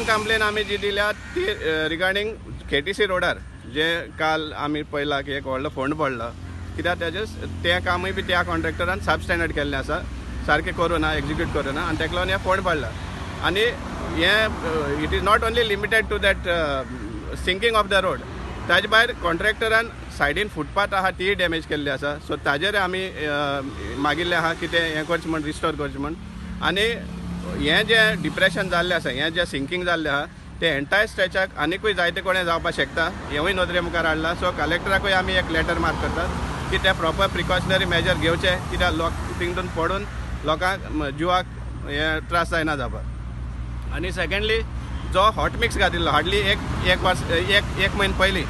Complain आमी जी दिल्या ती रिगार्डींग केटीसी रोडार जे काल आमी पळयला की एक व्हडलो फोंड पडलो, कित्याक तेजे तें कामूय बी त्या कॉन्ट्रॅक्टरान सब स्टँडर्ड केल्लें आसा, सारकें करूं ना, एग्जिक्यूट करूं ना आनी तेका लागून हें फोंड पडला. आनी हें it is not only limited to that sinking of the road, ताजे भायर कॉन्ट्रॅक्टरान सायडीन फुटपाथ आहा तीय डॅमेज केल्ली आसा. सो ताजेर आमी मागिल्लें आहा की तें हें करचें म्हण, रिस्टोर करचें म्हण. आनी हें जें डिप्रेशन जाल्लें आसा, हें जें सिंकींग जाल्लें आहा तें एंटायर स्ट्रेचाक आनिकूय जायते कोणें जावपाक शकता हेंवूय नदरे मुखार हाडलां. सो कलेक्टराकूय आमी एक लेटर मार्क करतात की ते प्रॉपर प्रिकॉशनरी मेजर घेवचे, कित्याक लोक तितून पडून लोकांक जिवाक हे त्रास जायना जावपाक. आनी सेकेंडली जो हॉट मिक्स घातिल्लो हार्डली एक वर्स एक म्हयनो पयलीं,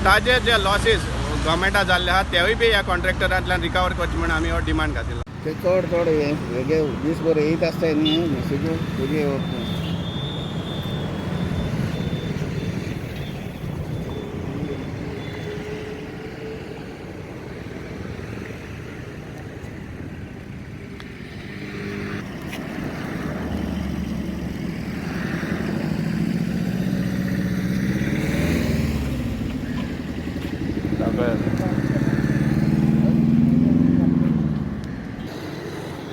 ताजे जे लॉसीस गव्हर्मेंटा जाल्ले आहा तेवूय बी ह्या कॉन्ट्रॅक्टरांतल्यान रिकवर करचे म्हूण आमी हो डिमांड घातिल्लो. ते चड चड हे वेगळे दीसभर येयत आसताय न्ही मेसेज्यो तुजे येवप ना.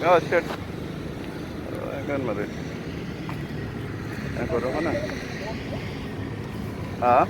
Oh shit. এখন মারে করবো না। হ্যাঁ।